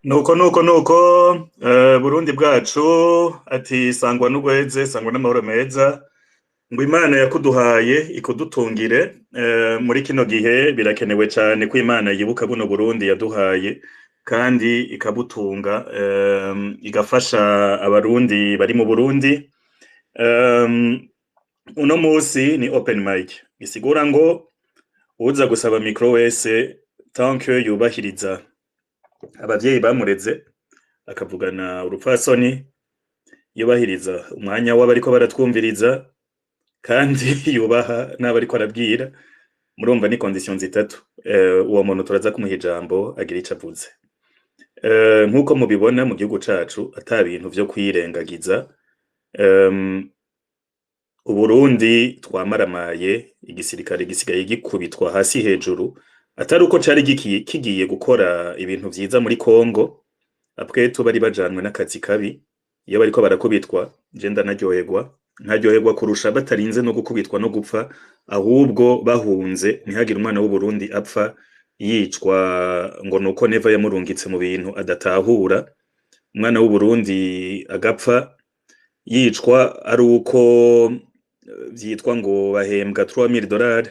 Nuko nuko nuko Burundi bwacu ati sangwa n'ugweze, sangwa n'amahoro meza, ngo Imana yakuduhaye ikudutungire. Muri kino gihe birakenewe cane ko Imana yibuka buno Burundi yaduhaye kandi ikabutunga, igafasha abarundi bari mu Burundi. Uno musi ni open mic, bisigura ngo uza gusaba micro wese tant que yubahiriza abavyeyi bamureze, akavugana urupfasoni, yubahiriza umwanya w'abariko baratwumviriza kandi yubaha n'abariko arabwira. Murumva ni condition zitatu. Uwo muntu turaza kumuha ijambo agira ico avuze. Nk'uko mubibona, mu gihugu cacu ata bintu vyo kwirengagiza. Uburundi twamaramaye, igisirikare gisigaye gikubitwa hasi hejuru, atari uko cari kigiye gukora ibintu vyiza muri Congo. Après tout, bari bajanwe n'akazi kabi. Iyo bariko barakubitwa je ndanaryoherwa, nkaryoherwa kurusha batarinze no gukubitwa no gupfa, ahubwo bahunze, ntihagire umwana w'Uburundi apfa yicwa ngo nuko Neva yamurungitse mu bintu adatahura. Umwana w'Uburundi agapfa yicwa ari uko vyitwa ngo bahembwa 3000 dollars,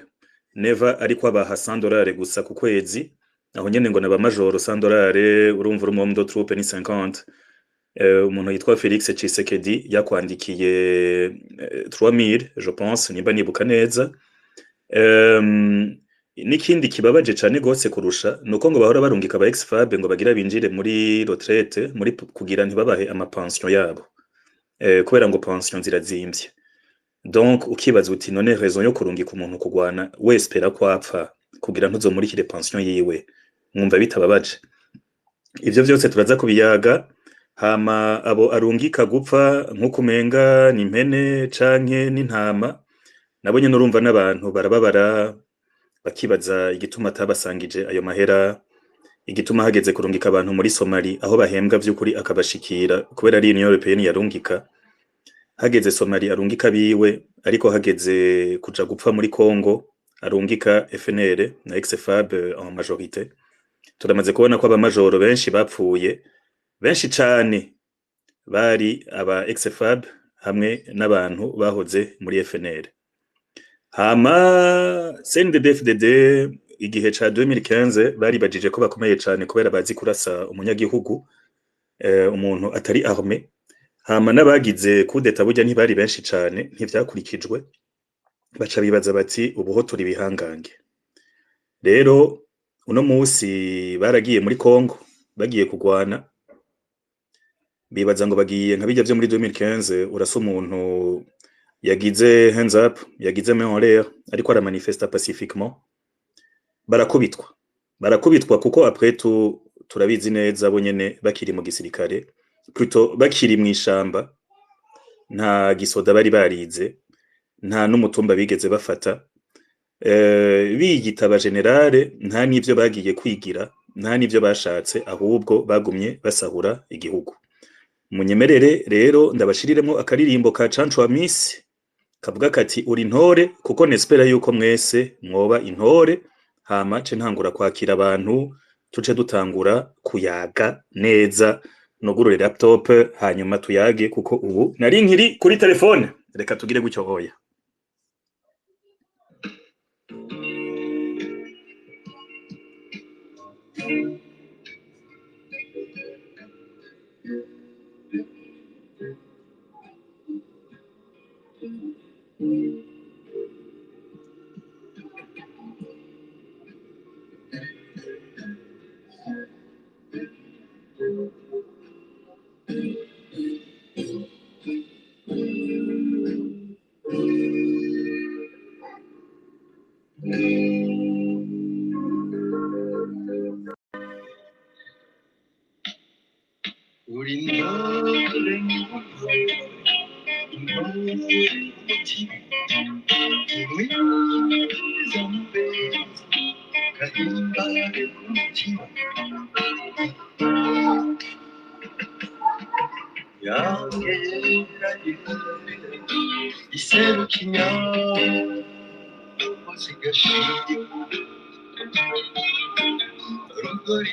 Neva ariko abaha 100 dollars gusa ku kwezi. Aho nyene ngo naba majoro, 100 dollars, urumva uri umu de troupe ni 50. Umuntu yitwa Felix Tshisekedi yakwandikiye 3000, je pense, nimba nibuka neza. N'ikindi kibabaje cane gose kurusha nuko ngo bahora barungika aba ex-FAB ngo bagira binjire muri retraite muri kugira ntibabahe ama pension yabo, kubera ngo pension zirazimvye. Donc ukibaza uti: none raison yo kurungika umuntu kugwana wespera ko apfa kugira ntuzomurikire pension yiwe, mwumva bitababaje? Ivyo vyose turaza kubiyaga. Hama abo arungika gupfa nk'uko umenga ni impene canke n'intama, nabo nyene urumva n'abantu barababara, bakibaza igituma atabasangije ayo mahera, igituma hageze kurungika abantu muri Somali aho bahembwa vy'ukuri akabashikira, kubera ari Union Européenne yarungika. Hageze Somali arungika biwe, ariko hageze kuja gupfa muri Congo arungika FNL na ex-FAB en majorité. Turamaze kubona ko abamajoro benshi bapfuye, benshi cane bari aba ex-FAB hamwe n'abantu bahoze muri FNL. Hama CNDD-FDD igihe ca 2015 baribajije ko bakomeye cane kubera bazi kurasa umunyagihugu, umuntu atari armé. Hama n'abagize coup d'état burya ntibari benshi cane, ntivyakurikijwe. Baca bibaza bati: ubuho turi bihangange. Rero uno musi baragiye muri Congo, bagiye kugwana, bibaza ngo bagiye nka bijya vyo muri 2015, urasa umuntu yagize hands up, yagize main en l'air, ariko aramanifesta pacifiquement. Barakubitwa, barakubitwa, kuko après tout turabizi neza, bo nyene bakiri mu gisirikare, plutôt bakiri mw'ishamba, nta gisoda bari barize, nta n'umutumba bigeze bafata. Biyita aba général, nta n'ivyo bagiye kwigira, nta n'ivyo bashatse, ahubwo bagumye basahura igihugu. Munyemerere rero ndabashiriremo akaririmbo ka Canco Amisi kavuga kati uri intore, kuko nespera yuko mwese mwoba intore. Hama ce ntangura kwakira abantu, tuce dutangura kuyaga neza. Nugurure laptop hanyuma tuyage, kuko ubu nari nkiri kuri telefone. Reka tugire gutyo hoya. Uri intore, intore umutima, mwiza mubeza, gahimbare k'umutima. Yangera iseruka inyambo zigashira, rugori.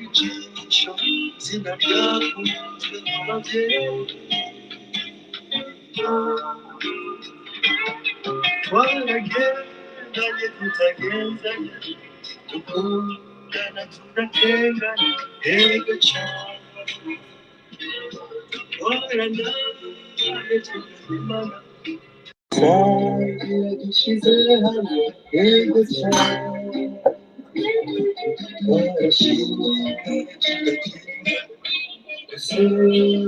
Ijisho izina ryakunzwe n'ababyeyi. Twaragendanye tutagenzanye, dukundana tudatengana, ego cyane. Twaranaye tukazimana, sangira dushyize hamwe, ego cyane. Twarashimye tugatinda, gusenyera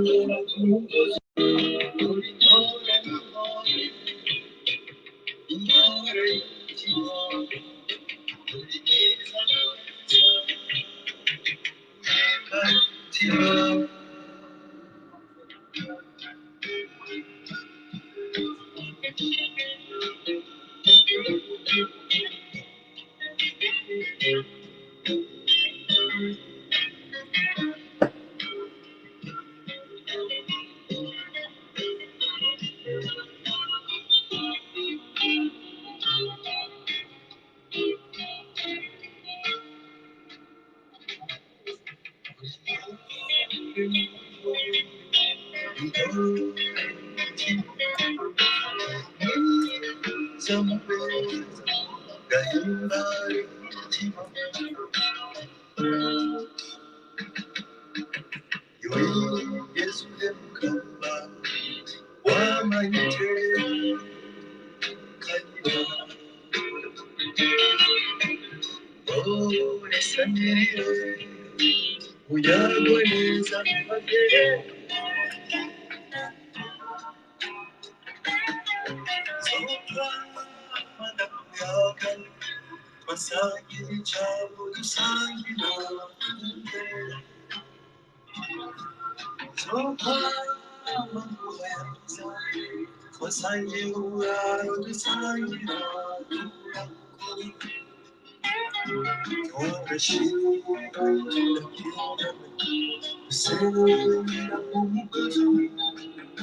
umugozi.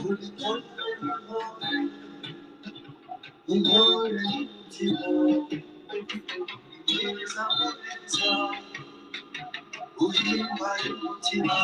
Uri intore n'intore, intore y'intore, uri mwiza mwiza, umutima.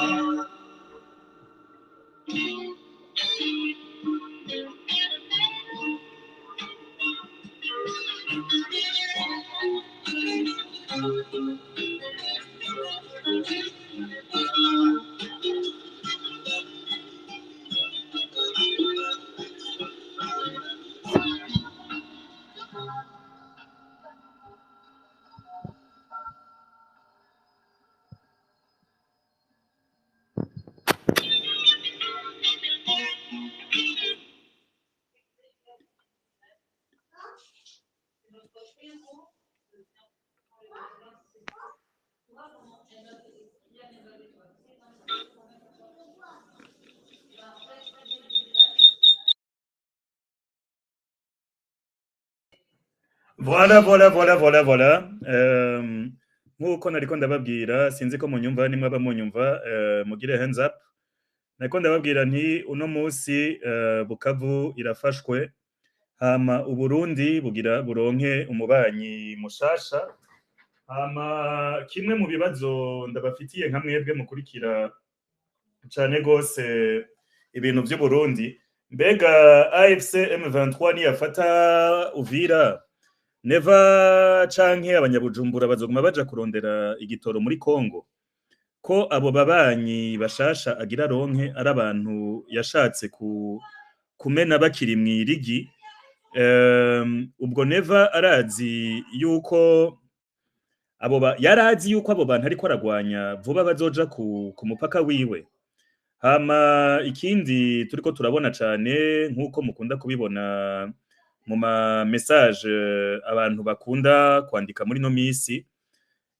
Voilà, voilà, voilà, voilà, voilà. Nk'uko nariko ndababwira, sinzi ko munyumva, nimwaba munyumva, mugire hands up. Nariko ndababwira nti uno musi Bukavu irafashwe, hama Uburundi bugira buronke umubanyi mushasha. Hama kimwe mu bibazo ndabafitiye nka mwebwe mukurikira cane gose ibintu vy'Uburundi, mbega AFC M23 niyafata Uvira, Neva canke abanyabujumbura bazoguma baja kurondera igitoro muri Kongo? Ko abo babanyi bashasha agira ronke ari abantu yashatse kumena bakiri mw'irigi. Ubwo Neva arazi yuko abo yarazi yuko abo bantu ariko aragwanya vuba bazoja ku mupaka wiwe. Hama ikindi turiko turabona cane, nk'uko mukunda kubibona mu ma message abantu bakunda kwandika muri no misi,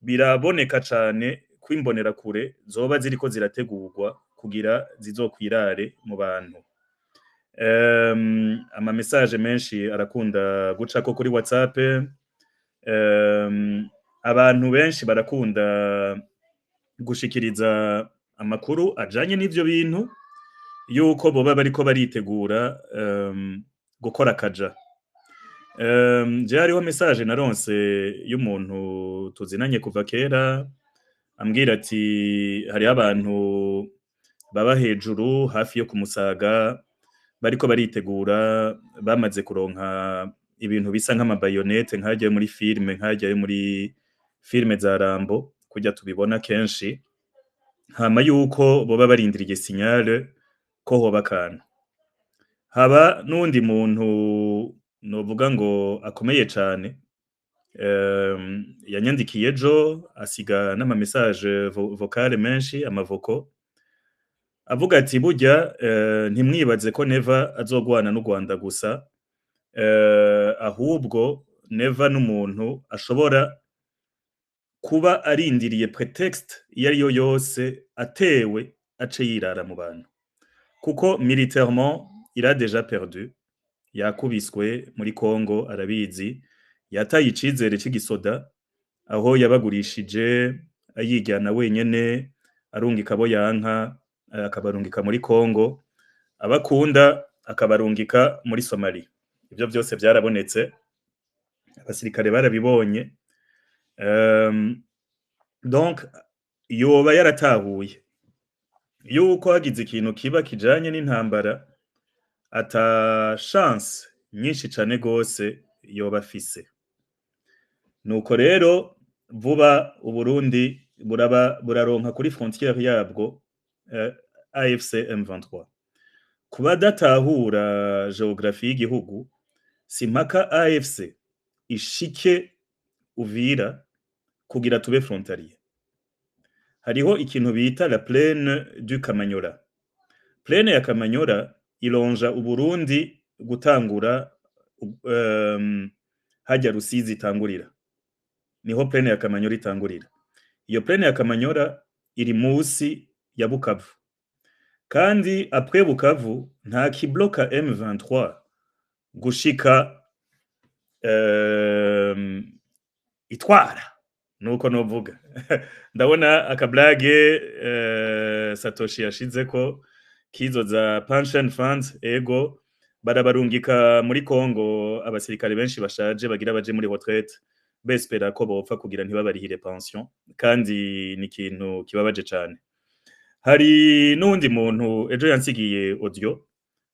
biraboneka cane ko imbonerakure zoba ziriko zirategurwa kugira zizokwirare mu bantu. Ama message menshi arakunda gucako kuri WhatsApp. Abantu benshi barakunda gushikiriza amakuru ajanye n'ivyo bintu yuko boba bariko baritegura gukora akaja. Je hariho message naronse y'umuntu tuzinanye kuva kera, Ambwira ati hariho abantu baba hejuru hafi yo kumusaga bariko baritegura, bamaze kuronka ibintu bisa nk'ama baïonnettes nk'arya yo muri film, nk'arya yo muri film za Rambo kurya tubibona kenshi, hama yuko boba barindiriye signal ko hoba akantu. Haba n'uwundi muntu novuga ngo akomeye cane, yanyandikiye ejo, asiga n'ama message vocale menshi, ama vocaux, avuga ati burya ntimwibaze ko Neva azogwana n'u Rwanda gusa, ahubwo Neva n'umuntu ashobora kuba arindiriye prétexte iyo ariyo yose, atewe ace yirara mu bantu, kuko militairement il a déjà perdu, yakubiswe muri Congo arabizi, yataye icizere c'igisoda aho yabagurishije ayijyana wenyene, arungika abo yanka akabarungika muri Congo, abakunda akabarungika muri Somalia. Ivyo vyose vyarabonetse, abasirikare barabibonye. Donc yoba yaratahuye yuko hagize ikintu kiba kijanye n'intambara ata chance nyinshi cane gose yoba afise. Nuko rero vuba Uburundi buraba buraronka kuri frontière yabwo AFC M23. Kuba datahura géographie y'igihugu, si mpaka AFC ishike Uvira kugira tube frontalier. Hariho ikintu bita la plaine du Kamanyola. Plaine ya Kamanyola ilonja Uburundi gutangura hajya Rusizi itangurira. Niho plaine ya Kamanyola itangurira. Iyo plaine ya Kamanyola iri musi ya Bukavu. Kandi après Bukavu nta kibloka M23 gushika itwara, nuko novuga. Ndabona aka blague Satoshi yashizeko kizo za pension funds. Ego, barabarungika muri Congo abasirikare benshi bashaje bagira baje muri retraite, bespera ko bopfa kugira ntibabarihire pension, kandi ni ikintu kibabaje cane. Hari n'uwundi muntu ejo yansigiye audio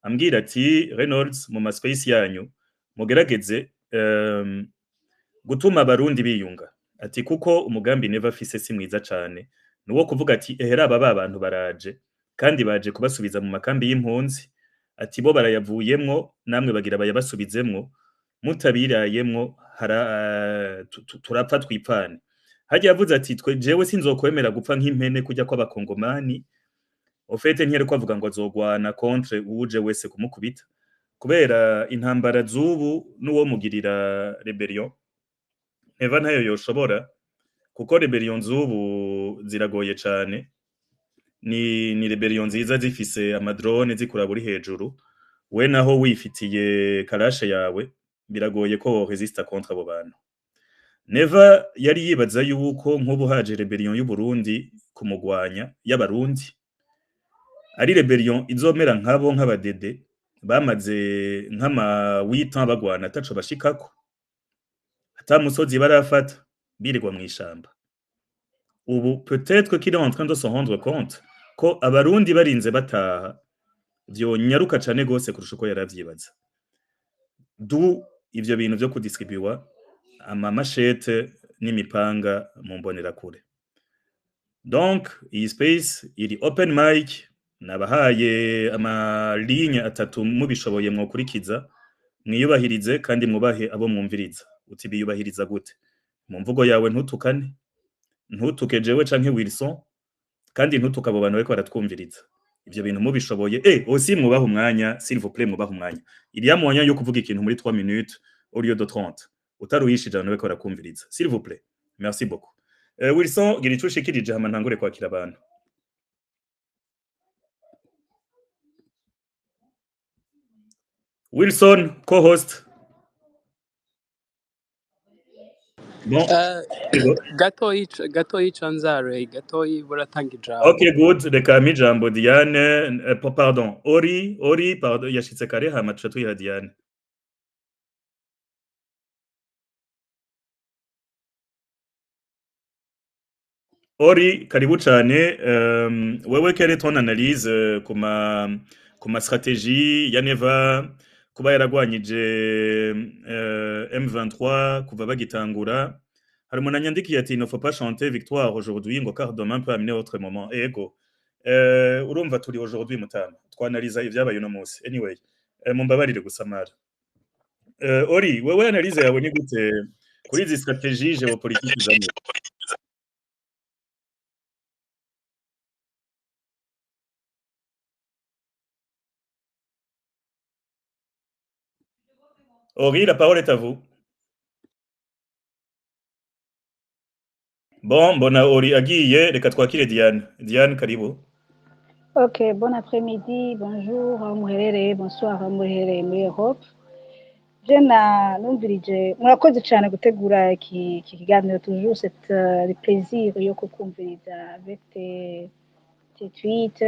ambwira ati Reynolds, mu ma space yanyu mugerageze gutuma Abarundi biyunga, ati kuko umugambi Neva afise si mwiza cane, nuwo kuvuga ati ehera aba ba bantu baraje kandi baje kubasubiza mu makambi y'impunzi, ati bo barayavuyemwo namwe bagira bayabasubizemwo, mutabirayemwo hara turapfa twipfane. Harya yavuze ati twe jewe sinzokwemera gupfa nk'impene kurya kw'Abakongomani. Au fait ntiyariko avuga ngo azogwana contre uwuje wese kumukubita, kubera intambara z'ubu n'uwo mugirira rébellion Neva ntayo yoshobora, kuko rébellion z'ubu ziragoye cane. Ni rébellion nziza zifise ama drone zikuraba uri hejuru, we naho wifitiye karashe yawe biragoye ko wo resista contre abo bantu. Neva yari yibaza yuko nk'ubu haje rébellion y'u Burundi kumugwanya y'Abarundi, ari rébellion izomera nkabo nk'abadede bamaze nk'ama 8 ans bagwana ataco bashikako, ata musozi barafata, birirwa mw'ishamba. Ubu peut-être qu'il est en train de se rendre compte ko Abarundi barinze bataha vyonyaruka cane gose kurusha uko yaravyibaza, du ivyo bintu vyo kudistribuwa ama machettes n'imipanga mu mbonerakure. Donc iyi space iri open mic, nabahaye ama ligne atatu, mubishoboye mwokurikiza, mwiyubahirize kandi mwubahe abo mwumviriza. Uti biyubahiriza gute? Mu mvugo yawe ntutukane, ntutuke jewe canke Wilson, kandi ntutuke abo bantu bariko baratwumviriza. Ivyo bintu mubishoboye, aussi mwubahe umwanya, s'il vous plaît, mwubahe umwanya. Il y a moyen yo kuvuga ikintu muri 3 minutes au lieu de 30, utaruhishije abantu bariko barakumviriza, s'il vous plaît. Merci beaucoup. Wilson, gira ico ushikirije hama ntangure kwakira abantu. Wilson, co-host. Bon, ego. Gatoyi gatoyi canzare gatoyi buratanga ijambo. Ok, good. Reka mpe ijambo Diane, pardon, Ori, Ori, pardon, yashitse kare, hama tuca tuyiha Diane. Ori, karibu cane. Wewe, quelle est ton analyse kuma stratégie ya Neva kuba yaragwanyije M23 kuva bagitangura? Hari umuntu anyandikiye ati: "Il ne faut pas chanter victoire aujourd'hui ngo car demain peut amener autre moment." Ego. Urumva turi aujourd'hui, mutama. Twanaliza ivyabaye uno munsi. Anyway, mumbabarire gusamara. Ori, wewe analyse yawe ni gute kuri izi stratégie géopolitique za Neva? Ori, la parole est à vous. Bon, mbona Ori agiye, reka twakire Diane. Diane, karibu. Ok, bon après-midi, bonjour aho muherereye, bonsoir aho muherereye muri Europe. Je na numvirije, murakoze cyane gutegura iki kiganiro, toujours c'est le plaisir yo kukumviriza avec tes tweets,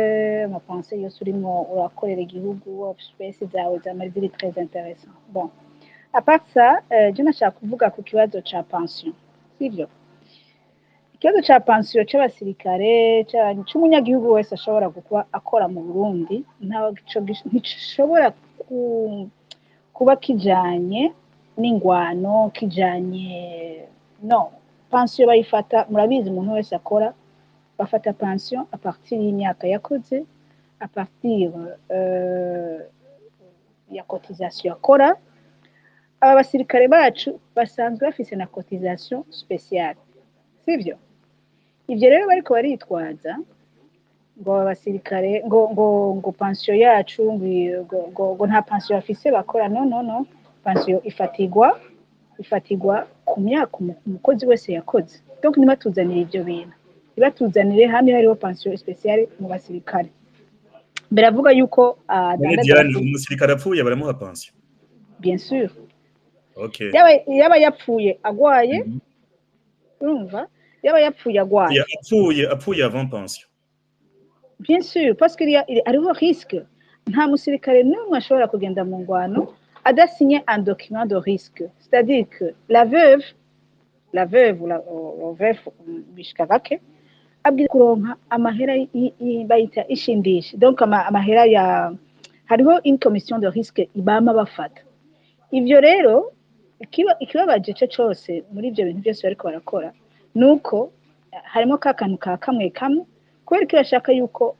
ama pensées yose urimo urakorera igihugu, space zawe zama ziri très intéressant. Bon, à part ça, je nashaka kuvuga ku kibazo ca pension, sivyo? Ikibazo ca pansiyo c'abasirikare, c'umunyagihugu wese ashobora kuba akora mu Burundi, ntaco ntigishobora kuba kijanye n'ingwano, kijanye no pansiyo bayifata, murabizi, umuntu wese akora bafata pansiyo à partir y'imyaka yakoze, à partir ya cotisation akora. Aba basirikare bacu basanzwe bafise na cotisation spéciale, sivyo? Ivyo rero bariko baritwaza ngo aba basirikare ngo pansiyo yacu ngo nta pansiyo bafise bakora. No, no, no, pansiyo ifatirwa ku myaka umukozi wese yakoze. Donc nibatuzanire ivyo bintu, nibatuzanire hamwe hariho pansiyo spéciale mu basirikare. Biravuga yuko None adandaza Diane, umusirikare apfuye baramuha pension? Bien sûr. Okay. Yaba yapfuye agwaye, urumva, yaba yapfuye agwaye. Ya, apfuye avant pension. Bien sûr, parce qu'il y a hariho risque. Nta musirikare n'umwe ashobora kugenda mu ngwano adasinye un document de risque. C'est-à-dire que la veuve ou la veuve bishika gake abwira kuronka amahera bayita ishindisha. Donc amahera ya hariho une commission de risque ibama bafata. Ivyo rero ikibabaje cyo cose muri ivyo bintu byose bariko barakora nuko harimo ka kantu ka kamwe kamwe, kubera ko bashaka yuko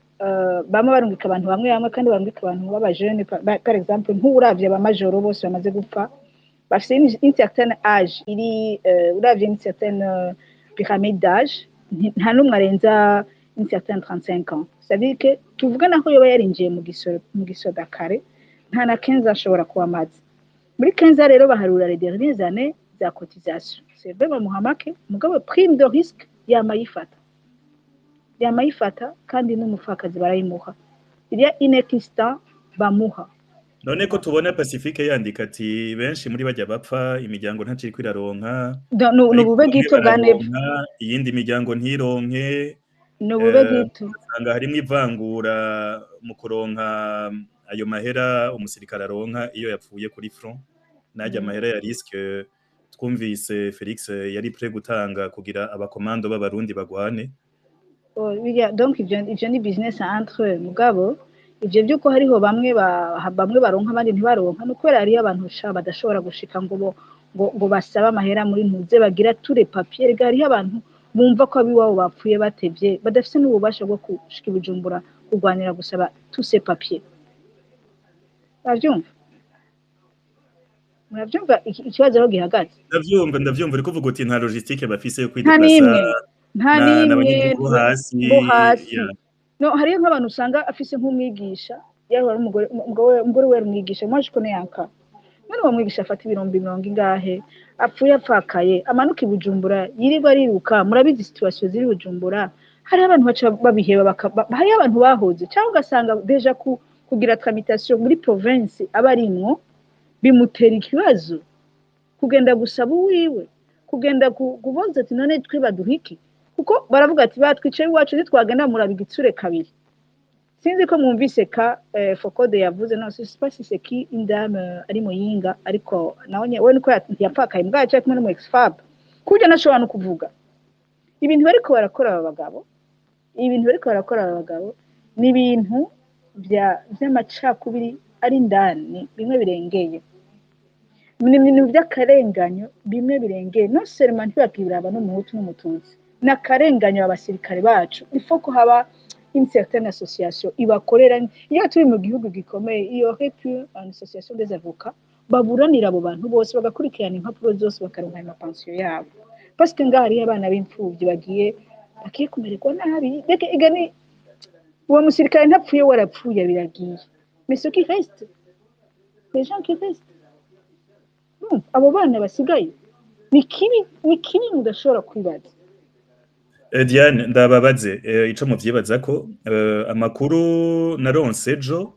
bama barungika abantu bamwe bamwe, kandi barungika abantu b'abajene. Par exemple, nk'uravye abamajoro bose bamaze gupfa bafise une certaine âge iri, uravye une certaine pyramide d'âge, nta n'umwe arenza une certaine 35 ans. C'est-à-dire que tuvuga naho yoba yarinjiye mu gisoda kare, nta na 15 ashobora kuba amaze. Muri 15 rero baharura les dernières années za cotisation. C'est vrai, bamuha make, mugabo prime de risque yama yifata, yama yifata, kandi n'umupfakazi barayimuha, il y a inexistant bamuha. None ko tubona Pacifique yandika ati benshi muri bajya bapfa imiryango ntaciriko iraronka, Ni ariko ubube bamwe gito bwa Neva. bararonka, iyindi miryango ntironke. Ni ubube gito. Usanga harimwo ivangura mu kuronka ayo mahera umusirikare aronka iyo yapfuye kuri front, n'arya mahera ya risque twumvise Felix yari prêt gutanga kugira abakomando b'abarundi bagwane. Oh, donc ivyo ni business entre eux, mugabo ivyo vy'uko hariho bamwe baronka abandi ntibaronka, ni ukubera hariyo abantu sha badashobora gushika ngo bo ngo basabe amahera muri ntuze bagira ture papier. Rega hariho abantu bumva ko abiwabo bapfuye batevye, badafise n'ububasha bwo gushika i Bujumbura kurwanira gusaba tous ces papiers. Uravyumva, muravyumva ikibazo aho gihagaze? Ndavyumva, uriko uvuga uti nta logistique bafise yo Nta kwideplasa n'imwe, nta n'imwe. n'abanyagihugu bo hasi. Bo hasi. Ya. No hariyo nk'abantu usanga afise nk'umwigisha, yaba ari umugore, umugore we yari umwigisha. Moi je connais un cas. None uwo mwigisha afata ibirumbi mirongo ingahe, apfuye apfakaye, amanuka i Bujumbura yirirwa ariruka? Murabizi situation ziri i Bujumbura. Hariho abantu baca babiheba, hariho abantu bahoze, cyangwa ugasanga déjà kugira tramitation muri province aba arimwo bimutera ikibazo, kugenda gusaba uwiwe, kugenda kubaza ati: "None twe baduha iki?" Kuko baravuga ati: "Batwicaye iwacu, ntitwagenda muraba igitsure kabiri." Sinzi ko mwumvise ka Fokode yavuze. No, je sais pas si c'est qui, une dame ari Muyinga, ariko nawe we niko ntiyapfakaye mbwa yaciye kumwe n'umu ex-FAB kurya ntashobora no kuvuga. Ibintu bariko barakora aba bagabo, ibintu bariko barakora aba bagabo ni ibintu vy'amacakubiri ari indani, bimwe birengeye, ni ibintu by'akarenganyo bimwe birengeye. Non seulement ntibakibiraba n'Umuhutu n'Umututsi, n'akarenganyo. Abasirikare bacu, il faut ko haba une certaine association ibakorera. Iyo turi mu gihugu gikomeye, il y aurait pu une association des avocats baburanira abo bantu bose, bagakurikirana impapuro zose, bakaronka ayo mapansiyo yabo, parce que ngaha hariyo abana b'imfuvyi bagiye kumererwa nabi. Reka igani uwo musirikare ntapfuye, warapfuye, biragiye, mais ce qui reste, les gens qui restent, abo bana basigaye, ni kibi, ni kibi mudashobora kwibaza. Diane, ndababaze ico muvyibaza ko amakuru naronse ejo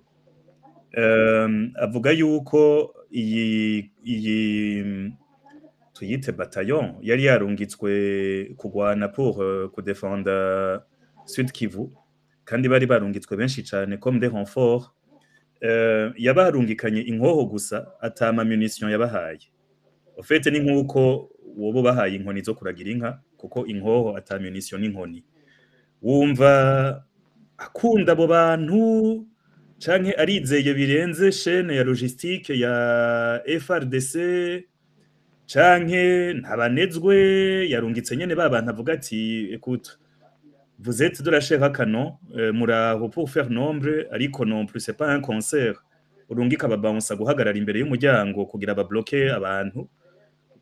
avuga yuko iyi tuyite bataillon yari yarungitswe kugwana pour kudefenda Sud Kivu, kandi bari barungitswe benshi cane comme des renforts, yabarungikanye inkoho gusa, atama munition yabahaye. Au fait, ni nkuko wobo bahaye inkoni zo kuragira inka, kuko inkoho ata munition n'inkoni. Wumva akunda abo bantu, canke arizeye birenze chaîne ya logistique ya FARDC, canke ntabanezwe, yarungitse nyene ba bantu avuga ati: "Écoute, vous êtes de la chair à canon, muraho pour faire nombre, ariko non plus c'est pas un concert." Urungika ababouncer guhagarara imbere y'umuryango kugira babloke abantu.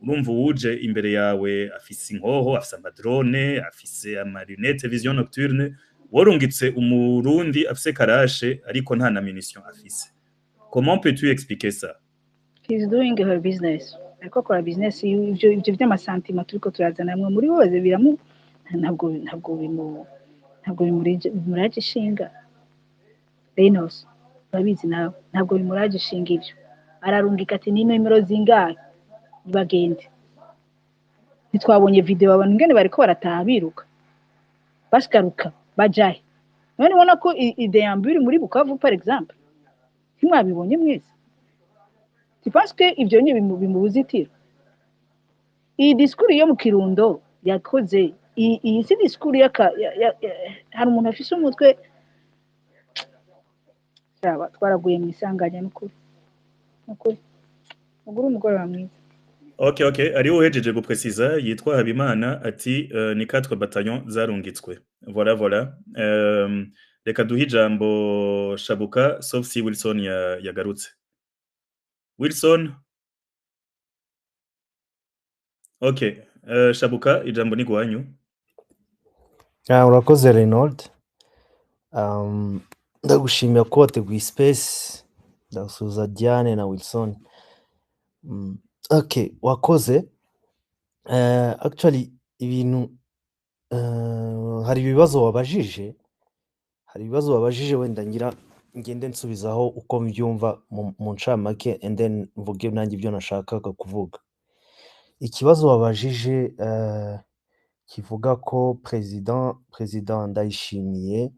Urumva, uwuje imbere yawe afise inkoho, afise amadrone, afise amalunette vision nocturne, worungitse Umurundi afise karashe ariko nta na munition afise. Comment peux-tu expliquer ça? He's doing her business, ariko akora business. Ivyo vy'amasentiments turiko turazanamwe muri bose biramu ntabwo bimuraje ishinga. Renos, urabizi nawe, ntabwo bimuraje ishinga ivyo. Ararungika ati: "Ni nimero zingahe? Bagende." Ntitwabonye video abantu ingene bariko barataha biruka bagaruka bajahe? None ubona ko idéambule muri Bukavu, par exemple, ntimwabibonye mwese? Tu penses que ivyo nye bimubuza itiro? Iyi discours yo mu Kirundo yakoze, iyi si discours yaka hari umuntu afise umutwe. Raba, twaraguye mu isanganya n'ukuri, n'ukuri. Mugure umugoroba mwiza. Ok, ariwe uhejeje gupresiza yitwa Habimana ati ni 4 bataillons zarungitswe. Voilà. Reka duhe ijambo Shabuka, sauf si Wilson yagarutse. Wilson? Ok, Shabuka, ijambo ni gwanyu. Ah, urakoze Reynold. Ndagushimira ko wateguye space, ndasuhuza Diane na Wilson. Okay, wakoze. Actually ibintu hari ibibazo wabajije, wenda ngira ngende nsubizaho uko mbyumva mu ncamake, and then mvuge nanjye ibyo nashakaga kuvuga. Ikibazo wabajije kivuga ko President Ndayishimiye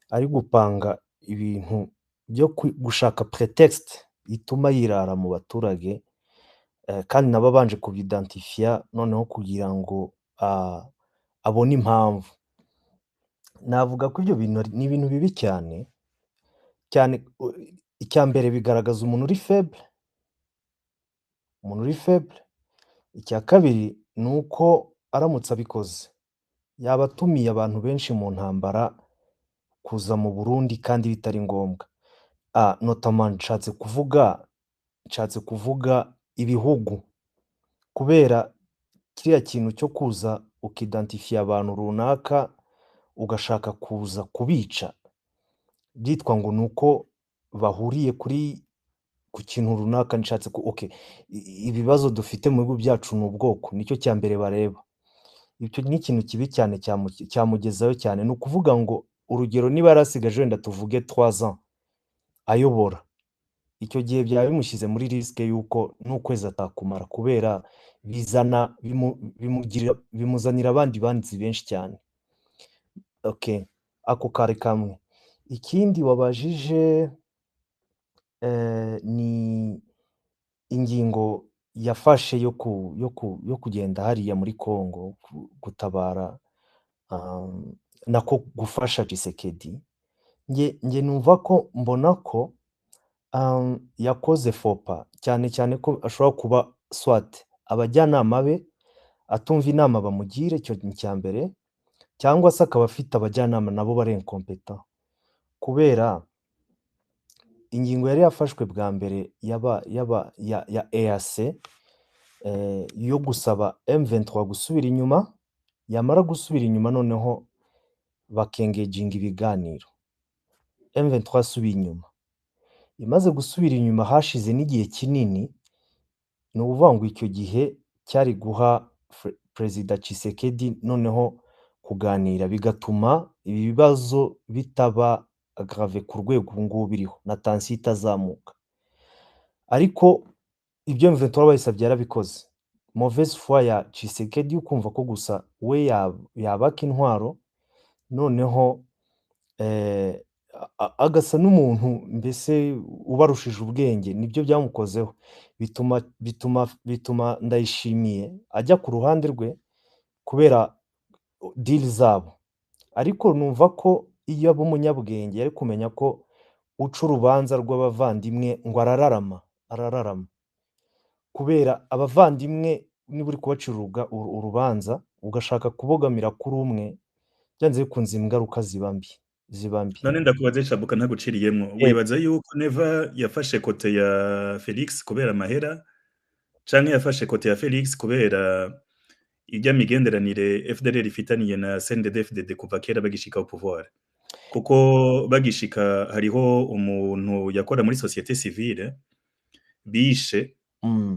ari gupanga ibintu byo gushaka prétexte ituma yirara mu baturage, kandi nabo abanje kubidantifiya, noneho kugira ngo abone impamvu. Navuga ko ibyo bintu ni ibintu bibi cyane cyane. Icya mbere, bigaragaza umuntu uri faible, umuntu uri faible. Icya kabiri ni uko aramutse abikoze yaba atumiye abantu benshi mu ntambara kuza mu Burundi kandi bitari ngombwa. Notamment nshatse kuvuga ibihugu, kubera kiriya kintu cyo kuza ukidantifiya abantu runaka, ugashaka kuza kubica byitwa ngo ni uko bahuriye ku kintu runaka. Nshatse ku okay, ibibazo dufite mu bihugu byacu ni ubwoko, nicyo cya mbere bareba. Icyo ni ikintu kibi cyane, cyamugezayo cyane. Ni ukuvuga ngo, urugero, niba yarasigaje wenda tuvuge 3 ans ayobora, icyo gihe byaba bimushyize muri risque y'uko n'ukwezi atakumara, kubera bizana bimuzanira abandi banzi benshi cyane. Okay, ako kari kamwe. Ikindi wabajije ni ingingo yafashe yo kugenda hariya muri Congo gutabara. nako gufasha Tshisekedi. Nge numva ko mbona ko yakoze fopa, cyane cyane ko ashobora kuba soit abajyanama be atumva inama bamugira, icyo ni icya mbere, cyangwa se akaba afite abajyanama nabo bari incompétent, kubera ingingo yari yafashwe bwa mbere yaba ya EAC yo gusaba M23 gusubira inyuma, yamara gusubira inyuma noneho bakengeginga ibiganiro. M23 asubiye inyuma, imaze gusubira inyuma hashize n'igihe kinini, ni ukuvuga ngo icyo gihe cyari guha Perezida Tshisekedi noneho kuganira, bigatuma ibibazo bitaba grave ku rwego ubu ngubu biriho na tension itazamuka. Ariko ibyo M23 bayisabye yarabikoze. Mauvaise foi ya Tshisekedi yo kumva ko gusa we yabaka intwaro, noneho agasa n'umuntu mbese ubarushije ubwenge, nibyo byamukozeho, bituma Ndayishimiye ajya ku ruhande rwe kubera deal zabo. Ariko numva ko iyo aba umunyabwenge yari kumenya ko uca urubanza rw'abavandimwe ngo arararama, arararama, kubera abavandimwe niba uri kubacira urubanza ugashaka kubogamira kuri umwe, byanze bikunze ingaruka ziba mbi, ziba mbi. None ndakubaze, Shabuka, ntaguciriyemwo, wibaza yuko Neva yafashe côté ya Felix kubera amahera, canke yafashe côté ya Felix kubera irya migenderanire FDLR ifitaniye na CNDD-FDD kuva kera bagishika au pouvoir? Kuko bagishika hariho umuntu yakora muri société civile bishe,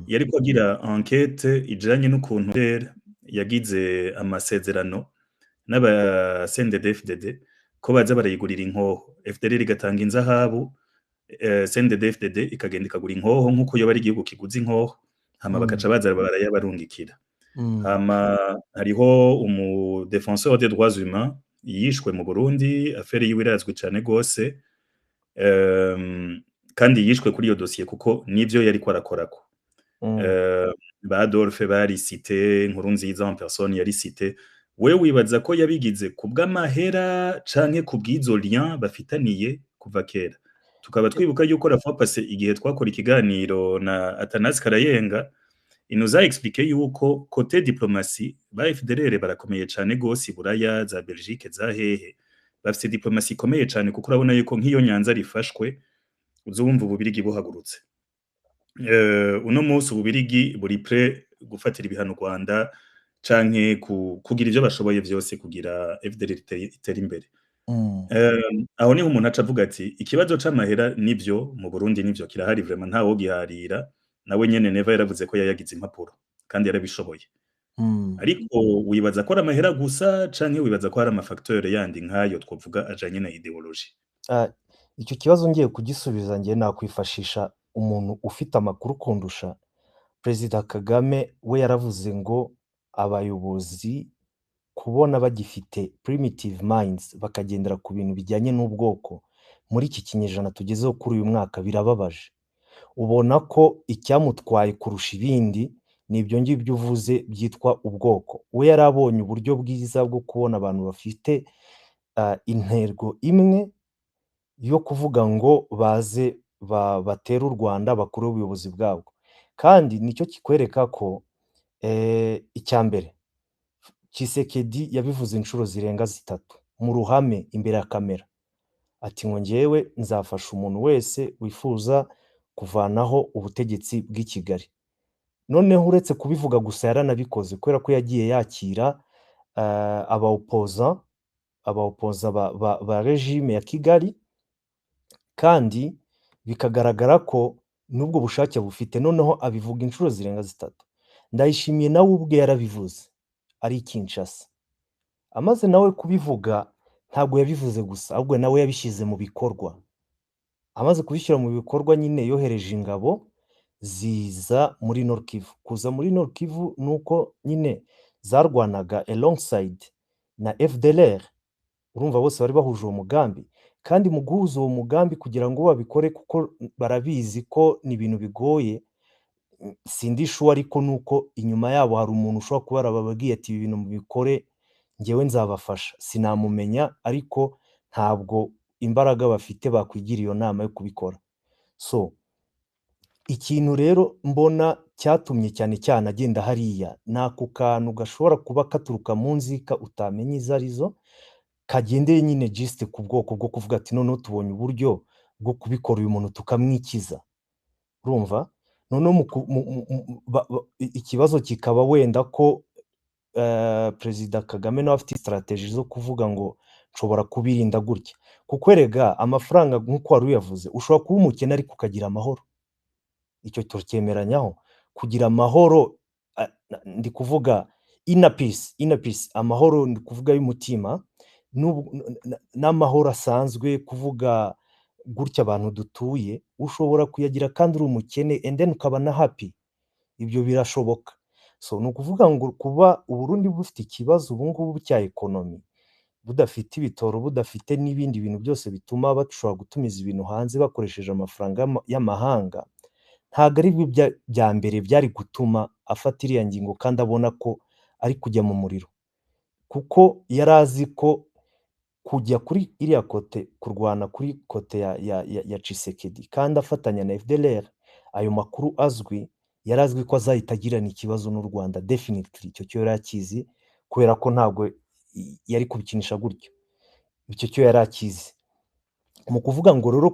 yariko agira enquête ijanye n'ukuntu FDLR yagize amasezerano n'aba CNDD-FDD ko baza barayigurira inkoho, FDLR igatanga inzahabu, CNDD-FDD ikagenda ikagura inkoho nk'uko yoba ari igihugu kiguze inkoho, hama bakaca baza barayabarungikira. Hama hariho umu défenseur des droits humains yishwe mu Burundi, affaire yiwe irazwi cane gose, kandi yishwe kuri iyo dosiye kuko nivyo yariko arakorako. Ba Adolphe bari cité, Nkurunziza en personne yari cité. Wewe wibaza ko yabigize kubw'amahera canke kubw'izo lien bafitaniye kuva kera? Tukaba twibuka yuko la fois passée, igihe twakora ikiganiro na Athanase Karayenga, il nous a expliqué yuko côté diplomatie ba FDLR barakomeye cane gose i Buraya, za Belgique, za hehe, bafise diplomatie ikomeye cane, kuko urabona yuko nk'iyo Nyanza rifashwe uzumva Ububirigi buhagurutse. Uno munsi Ububirigi buri prêt gufatira ibihano u Rwanda canke kugira ivyo bashoboye vyose kugira FDLR itere imbere. Aho niho umuntu aca avuga ati ikibazo c'amahera nivyo mu Burundi nivyo kirahari, vraiment ntawogiharira, nawe nyene Neva yaravuze ko yayagize impapuro kandi yarabishoboye. Ariko wibaza ko ari amahera gusa canke wibaza ko hari ama facteur yandi nk'ayo twovuga ajanye na idéologie? Icyo kibazo ngiye kugisubiza, ngiye nakwifashisha umuntu ufite amakuru kundusha. Perezida Kagame we yaravuze ngo abayobozi kubona bagifite primitive minds, bakagendera ku bintu bijyanye n'ubwoko muri iki kinyejana tugezeho kuri uyu mwaka, birababaje. Ubona ko icyamutwaye kurusha ibindi ni ibyo ngibyo uvuze byitwa ubwoko. We yari abonye uburyo bwiza bwo kubona abantu bafite intego imwe yo kuvuga ngo baze batere u Rwanda, bakureho ubuyobozi bwabwo. Kandi nicyo kikwereka ko icya mbere Tshisekedi yabivuze inshuro zirenga zitatu mu ruhame imbere ya kamera, ati ngo njyewe nzafasha umuntu wese wifuza kuvanaho ubutegetsi bw'i Kigali. Noneho uretse kubivuga gusa yaranabikoze, kubera ko yagiye yakira aba opposants ba régime ya Kigali, kandi bikagaragara ko n'ubwo bushake bufite. Noneho abivuga inshuro zirenga zitatu. Ndayishimiye nawe ubwe yarabivuze ari i Kinshasa. Amaze nawe kubivuga, ntabwo yabivuze gusa, ahubwo nawe yabishyize mu bikorwa. Amaze kubishyira mu bikorwa nyine yohereje ingabo ziza muri Nord Kivu. Kuza muri Nord Kivu ni uko nyine zarwanaga alongside na FDLR, urumva bose bari bahuje uwo mugambi. Kandi mu guhuza uwo mugambi kugira ngo babikore, kuko barabizi ko ni ibintu bigoye, sindi sure, ariko nuko inyuma yabo hari umuntu ushobora kuba yarababwiye ati ibi bintu mubikore. Njyewe nzabafasha. Sinamumenya, ariko ntabwo imbaraga bafite bakwigira iyo nama yo kubikora. So ikintu rero mbona cyatumye cyane cyane agenda hariya ni ako kantu gashobora kuba katuruka mu nzika utamenya izo arizo, kagendeye nyine just ku bwoko bwo kuvuga ati: "Noneho tubonye uburyo bwo kubikora, uyu muntu tukamwikiza." Urumva, noneho mu ku- mu- mu- mu- ba- ba- ikibazo kikaba wenda ko Perezida Kagame nawe afite strategy zo kuvuga ngo nshobora kubirinda gutya, kuko erega amafaranga, nk'uko wari uyavuze, ushobora kuba umukene ariko ukagira amahoro. Icyo tucyemeranyaho. Kugira amahoro, ndi kuvuga inner peace, inner peace, amahoro ndi kuvuga y'umutima n'amahoro asanzwe, kuvuga gutya abantu dutuye, ushobora kuyagira kandi uri umukene and then ukaba na happy. Ibyo birashoboka. So ni ukuvuga ngo kuba Uburundi bufite ikibazo ubu ngubu cya economy, budafite ibitoro, budafite n'ibindi bintu byose bituma bashobora gutumiza ibintu hanze bakoresheje amafaranga y'amahanga, ntabwo ari byo bya mbere byari gutuma afata iriya ngingo kandi abona ko ari kujya mu muriro, kuko yari azi ko kujya kuri iriya côté, kurwana kuri côté ya Tshisekedi kandi afatanya na FDLR, ayo makuru azwi, yari azwi ko azahita agirana ikibazo n'u Rwanda definitely. Icyo cyo yari akizi, kubera ko ntabwo yari kubikinisha gutyo. Icyo cyo yari akizi. Mu kuvuga ngo rero